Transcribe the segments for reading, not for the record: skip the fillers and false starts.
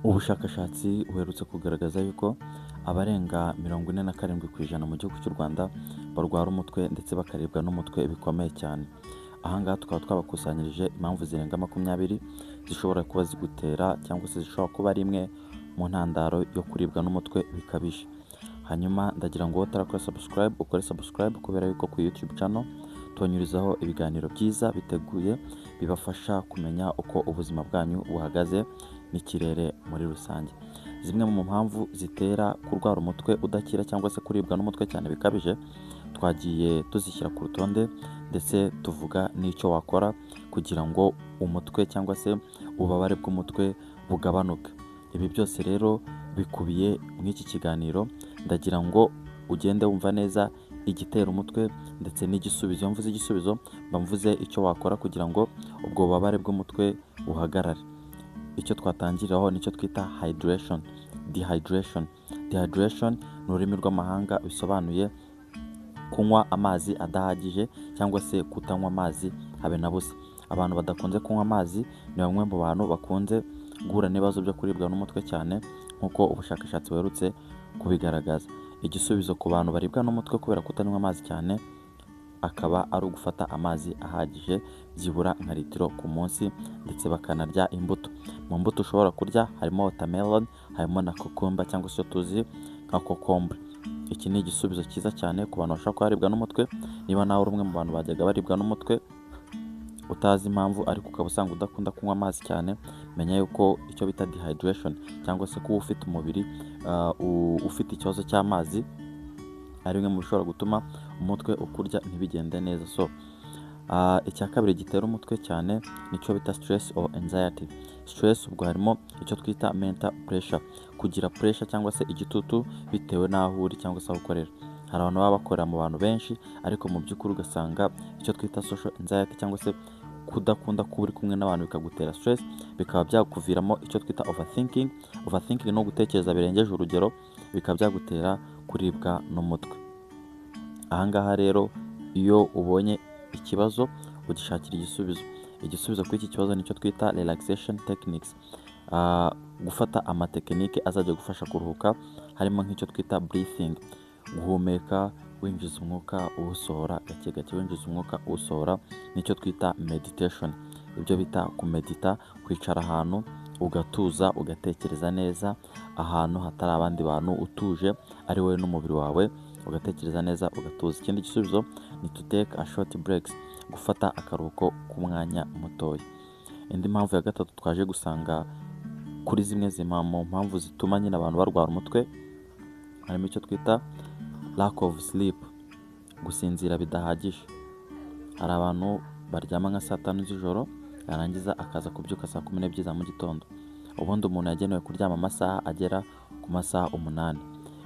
Ubushakashatsi buherutse kugaragaza yuko abarenga 47% mu gihugu cy'u Rwanda barwara umutwe ndetse bakaribwa n'umutwe bikomeye cyane. Aha ngaha tukaba twabakusanyirije impamvu zirenga 20 zishobora kuba zigutera cyangwa se zishobora kuba ari imwe mu ntandaro yo kuribwa n'umutwe bikabije. Hanyuma ndagira ngo wowe utarakora subscribe ukore subscribe, kubera yuko ku YouTube channel tubanyurizaho ibiganiro byiza biteguye bibafasha kumenya uko ubuzima bwanyu buhagaze n'ikirere muri rusange. Zimwe mu mpamvu zitera kurwara umutwe udakira cyangwa se kuribwa n'umutwe cyane bikabije, twagiye tuzishyira ku rutonde ndetse tuvuga n'icyo wakora kugira ngo umutwe cyangwa se ububabare bw'umutwe bugabanuke. Ibi byose rero bikubiye muri iki kiganiro, ndagira ngo ugende wumva neza igitera umutwe ndetse n'igisubizo. Iyo mvuze igisubizo mba mvuze icyo wakora kugira ngo ubwo bubabare bw'umutwe buhagarare. Icyo twatangiriraho nicyo twita hydration, dehydration. Dehydration ni ururimi rw'amahanga, bisobanuye kunywa amazi adahagije cyangwa se kutanywa amazi habe na busa. Abantu badakunze kunywa amazi ni bamwe mu bantu bakunze guhura n'ibibazo byo kuribwa n'umutwe cyane, nk'uko ubushakashatsi buherutse kubigaragaza. Igisubizo ku bantu baribwa n'umutwe kubera kutanywa amazi cyane akaba ari ugufata amazi ahagije, byibura nka litiro ku munsi, ndetse bakanarya imbuto. Mu mbuto ushobora kurya harimo watermelon, harimo na cucumber cyangwa se tuzi nka kokombure. Iki ni igisubizo cyiza cyane ku bantu bashobora kuba baribwa n'umutwe. Niba nawe uri umwe mu bantu bajyaga baribwa n'umutwe utazi impamvu, ariko ukaba usanga udakunda kunywa amazi cyane, menya yuko icyo bita dehydration cyangwa se kuba ufite umubiri ufite ikibazo cy'amazi ari bimwe mu bishobora gutuma umutwe ukurya ntibigende neza. So icya kabiri gitera umutwe cyane nicyo bita stress or anxiety. Stress ubwo harimo icyo twita mental pressure, kugira pressure cyangwa se igitutu bitewe n'aho uri cyangwa se aho ukorera. Hari abantu baba bakorera mu bantu benshi, ariko mu by'ukuri ugasanga icyo twita social anxiety cyangwa se kudakunda kuba uri kumwe n'abantu bikagutera stress, bikaba byakuviramo icyo twita overthinking. Overthinking ni ugutekereza birengeje urugero, bikaba byagutera kuribwa n'umutwe. Aha ngaha rero iyo ubonye ikibazo ugishakira igisubizo. Igisubizo kuri iki kibazo nicyo twita relaxation techniques. Gufata amatekinike azajya gufasha kuruhuka, harimo nk'icyo twita breathing, guhumeka winjiza umwuka uwusohora gake gake, winjiza umwuka uwusohora, nicyo twita meditation, ibyo bita kumedita, kwicara ahantu ugatuza, ugatekereza neza, ahantu hatari abandi bantu, utuje ari wowe n'umubiri wawe, ugatekereza neza ugatuza. Ikindi gisubizo ni to take a short breaks, gufata akaruhuko k'umwanya mutoya. Indi mpamvu ya gatatu twaje gusanga kuri zimwe mu mpamvu zituma nyine abantu barwara umutwe, harimo icyo twita lack of sleep, gusinzira bidahagije. Hari abantu baryama nka saa 5 z'ijoro, yarangiza akaza kubyuka saa 12 za mu gitondo. Ubundi umuntu yagenewe kuryama amasaha agera ku masaha 8.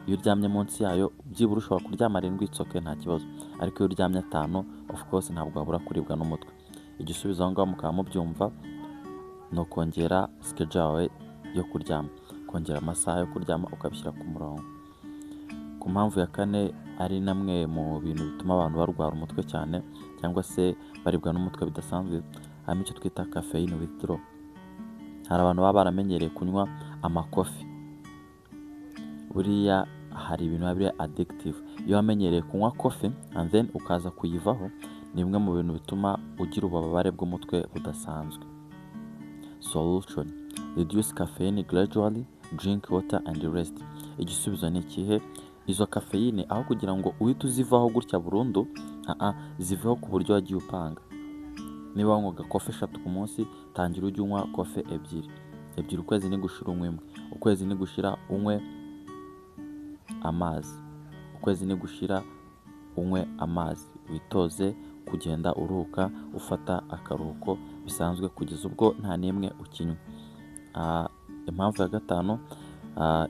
Iyo uryamye munsi yayo, byibura ushobora kuryama 7, it's okay, nta kibazo, ariko iyo uryamye 5, of course ntabwo wabura kuribwa n'umutwe. Igisubizo aho ngaho mukaba mubyumva ni ukongera schedule yawe yo kuryama, kongera amasaha yo kuryama ukabishyira ku murongo. Ku mpamvu ya kane, ari namwe mu bintu bituma abantu barwara umutwe cyane cyangwa se baribwa n'umutwe bidasanzwe, harimo icyo twita caffeine withdrawal. Hari abantu baba baramenyereye kunywa amakofi. Buriya hari ibintu biba biri addictive. Iyo wamenyereye kunywa coffee and then ukaza kuyivaho, ni bimwe mu bintu bituma ugira ububabare bw'umutwe budasanzwe. Solution: reduce caffeine gradually, drink water and rest. Igisubizo ni ikihe? Izo caffeine aho kugira ngo uhite uzivaho gutya burundu, aa ziveho ku buryo wagiye upanga. Niba wanywaga coffee eshatu ku munsi, tangira ujye unywa coffee ebyiri ebyiri, ukwezi nigushira unywe imwe, ukwezi nigushira unywe amazi, ukwezi nigushira unywe amazi. Witoze kugenda uruhuka, ufata akaruhuko bisanzwe kugeza ubwo nta n'imwe ukinywa. Impamvu ya gatanu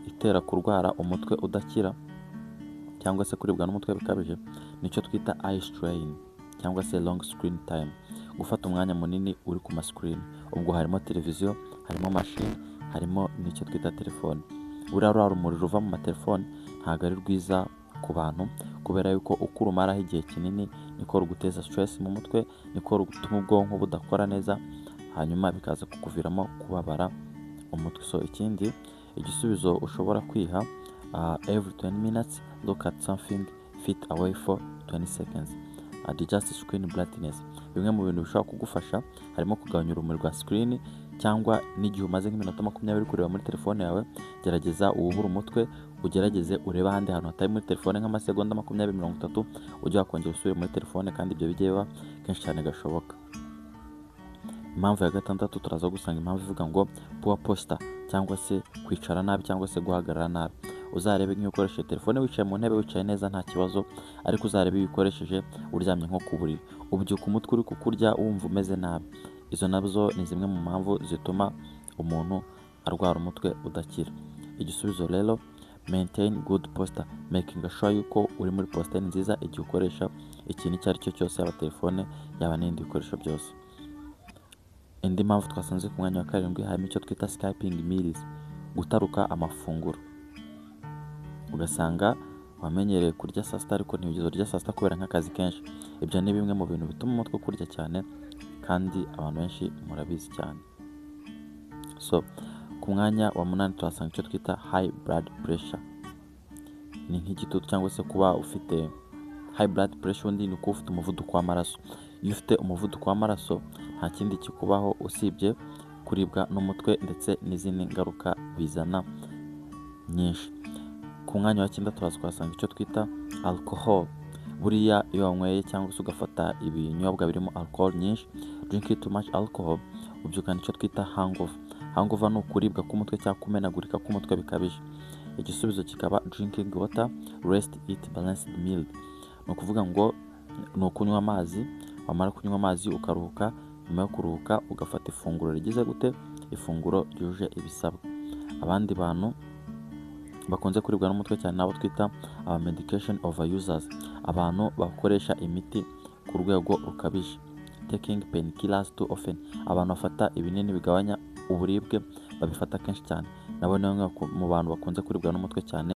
itera kurwara umutwe udakira cyangwa se kuribwa n'umutwe bikabije nicyo twita eye strain cyangwa se long screen time, gufata umwanya munini uri ku ma screen. Ubwo harimo televiziyo, harimo mashini, harimo n'icyo twita telefone. Buriya ruriya rumuri ruva mu matelefone ntabwo ari rwiza ku bantu, kubera yuko uko urumaraho igihe kinini niko ruguteza stress mu mutwe, niko rutuma ubwonko budakora neza, hanyuma bikaza kukuviramo kubabara umutwe. So ikindi igisubizo ushobora kwiha, every 20 minutes look at something feet away for 20 seconds, adjust screen brightness. Bimwe mu bintu bishobora kugufasha harimo kugabanya urumuri rwa screen, cyangwa n'igihe umaze nk'iminota 20 kureba muri telefone yawe, gerageza wubure umutwe, ugerageze urebe ahandi hantu hatari muri telefone nk'amasegonda 20, 30, ujye wakongera usubire muri telefone, kandi ibyo bijye biba kenshi cyane gashoboka. Impamvu ya gatandatu, turaza gusanga impamvu ivuga ngo poor posture, cyangwa se kwicara nabi cyangwa se guhagarara nabi. Uzarebe nk'iyo ukoresheje telefone wicaye mu ntebe, wicaye neza, nta kibazo, ariko uzarebe iyo uyikoresheje uryamye nko ku buriri, ubyuka umutwe uri kukurya, wumva umeze nabi. Izo nazo ni zimwe mu mpamvu zituma umuntu arwara umutwe udakira. Igisubizo rero, maintain good posture, making sure yuko uri muri posture nziza igihe ukoresha ikintu icyo ari cyo cyose, yaba telefone, yaba n'ibindi bikoresho byose. Indi mpamvu twasanze ku mwanya wa karindwi harimo icyo twita skipping meals, gutaruka amafunguro. Ugasanga wamenyereye kurya saa sita, ariko ntiwigeze urya saa sita kubera nk'akazi kenshi. Ibyo ni bimwe mu bintu bituma umutwe ukurya cyane, kandi abantu benshi murabizi cyane. So ku mwanya wa munani tuhasanga icyo twita high blood pressure, ni nk'igitutu cyangwa se kuba ufite high blood pressure. Undi ni ukuba ufite umuvuduko w'amaraso. Iyo ufite umuvuduko w'amaraso, nta kindi kikubaho usibye kuribwa n'umutwe ndetse n'izindi ngaruka bizana nyinshi. Ku mwanya wa cyenda turaza kuhasanga icyo twita alcohol. Buriya iyo wanyweye cyangwa se ugafata ibinyobwa birimo alcohol nyinshi, drinking too much alcohol, ubyukana icyo twita hangover. Hangover ni ukuribwa k'umutwe cyangwa kumenagurika k'umutwe bikabije. Igisubizo kikaba drinking water, rest, eat balanced meal. Ni ukuvuga ngo ni ukunywa amazi, wamara kunywa amazi ukaruhuka, nyuma yo kuruhuka ugafata ifunguro rigize gute? Ifunguro ryujuje ibisabwa. Abandi bantu bakunze kuribwa n'umutwe cyane nabo twita aba medication overusers, abantu bakoresha imiti ku rwego rukabije, taking painkillers too often. Abantu bafata ibinini bigabanya uburibwe babifata kenshi cyane, nabo ni bamwe mu bantu bakunze kuribwa n'umutwe cyane.